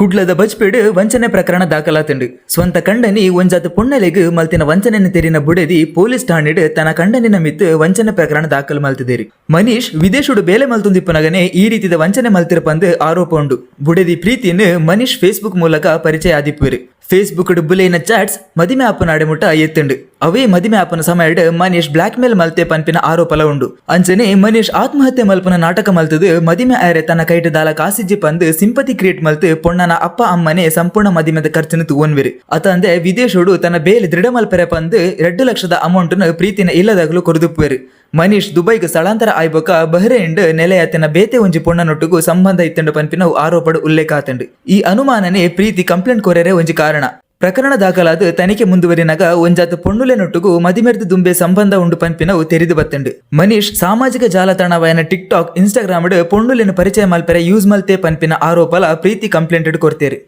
ಕುಡ್ಲದ ಬಜ್ಪೆಡ್ ವಂಚನೆ ಪ್ರಕರಣ ದಾಖಲಾತುಂಡು. ಸ್ವಂತ ಕಂಡನಿ ಒಂಜಾತ್ ಪೊಣ್ಣಲೆಗ್ ಮಲ್ತಿನ ವಂಚನೆನ್ ತೆರಿನ ಬುಡೆದಿ ಪೊಲೀಸ್ ಠಾಣೆಡ್ ತನ್ನ ಕಂಡನಿನ ಮಿತ್ತ್ ವಂಚನೆ ಪ್ರಕರಣ ದಾಖಲು ಮಲ್ತಿದೆರ್. ಮನೀಶ್ ವಿದೇಶಡ್ ಬೇಲೆ ಮಲ್ತೊಂದಿಪ್ಪುನಗನೆ ಈ ರೀತಿದ ವಂಚನೆ ಮಲ್ತಿರ್ ಪಂದ್ ಆರೋಪ ಉಂಡು. ಬುಡೆದಿ ಪ್ರೀತಿನ್ ಮನೀಶ್ ಫೇಸ್ಬುಕ್ ಮೂಲಕ ಪರಿಚಯ ಆದಿಪ್ಪುವೆರ್. ಫೇಸ್ಬುಕ್ ಡ್ ಬುಲೆಯಿನ ಚಾಟ್ಸ್ ಮದಿಮೆ ಆಪುನ ಮುಟ್ಟ ಎತ್ತುಂಡು. ಅವೇ ಮದಿಮೆ ಆಪುನ ಸಮಯಡ್ ಮನೀಶ್ ಬ್ಲಾಕ್ ಮೇಲ್ ಮಲ್ತೆ ಪನ್ಪಿನ ಆರೋಪಲ ಉಂಡು. ಅಂಚನೆ ಮನೀಶ್ ಆತ್ಮಹತ್ಯೆ ಮಲ್ಪುನ ನಾಟಕ ಮಲ್ತುದು ಮದಿಮೆ ಆಯೆರೆ ತನ್ನ ಕೈಟ್ ದಾಲ ಕಾಸಿಜ್ಜಿ ಪಂದ್ ಸಿಂಪತಿ ಕ್ರಿಯೇಟ್ ಮಲ್ತ್ ಪೊಣ್ಣನ ಅಪ್ಪ ಅಮ್ಮನೆ ಸಂಪೂರ್ಣ ಮದಿಮೆದ ಖರ್ಚುನು ತೂವೊನ್ವೆರ್. ಅತ್ತಂದೆ ವಿದೇಶೊಡು ತನ್ನ ಬೇಲೆ ದೃಢ ಮಲ್ಪೆರೆ ಪಂದ್ 2 ಲಕ್ಷದ ಅಮೌಂಟ್ ನು ಪ್ರೀತಿನ ಇಲ್ಲದಾಗಲು ಕೊರ್ದುಪ್ಪುವೆರ್. ಮನೀಶ್ ದುಬೈಗ್ ಸ್ಥಳಾಂತರ ಆಯ್ಬೊಕ್ಕ ಬಹ್ರೇನ್ ನೆಲೆಯಾತಿನ ಬೇತೆ ಒಂಜಿ ಪೊಣ್ಣನೊಟ್ಟುಗು ಸಂಬಂಧ ಇತ್ತುಂಡು ಪನ್ಪಿನ ಆರೋಪಡ್ ಉಲ್ಲೇಖ ಆತುಂಡು. ಈ ಅನುಮಾನನೆ ಪ್ರೀತಿ ಕಂಪ್ಲೇಂಟ್ ಕೊರೆರೆ ಒಂಜಿ ಕಾರಣ. ಪ್ರಕರಣ ದಾಖಲಾದ ತನಿಖೆ ಮುಂದುವರಿನಾಗ ಒಂಜಾತ್ ಪೊಣ್ಣುಲೆನೊಟ್ಟುಗು ಮದಿಮೆರ್ದ್ ದುಂಬೆ ಸಂಬಂಧ ಉಂಡು ಪನ್ಪಿನವು ತೆರಿದು ಬತ್ತುಂಡು. ಮನೀಶ್ ಸಾಮಾಜಿಕ ಜಾಲತಾಣವಾಯಿನ ಟಿಕ್ ಟಾಕ್, ಇನ್ಸ್ಟಾಗ್ರಾಮ್ ಪೊಣ್ಣುಲೆನ್ ಪರಿಚಯ ಮಲ್ಪೆರೆ ಯೂಸ್ ಮಲ್ತೆ ಪನ್ಪಿನ ಆರೋಪಲ ಪ್ರೀತಿ ಕಂಪ್ಲೇಂಟ್ ಕೊರ್ತೆರ್.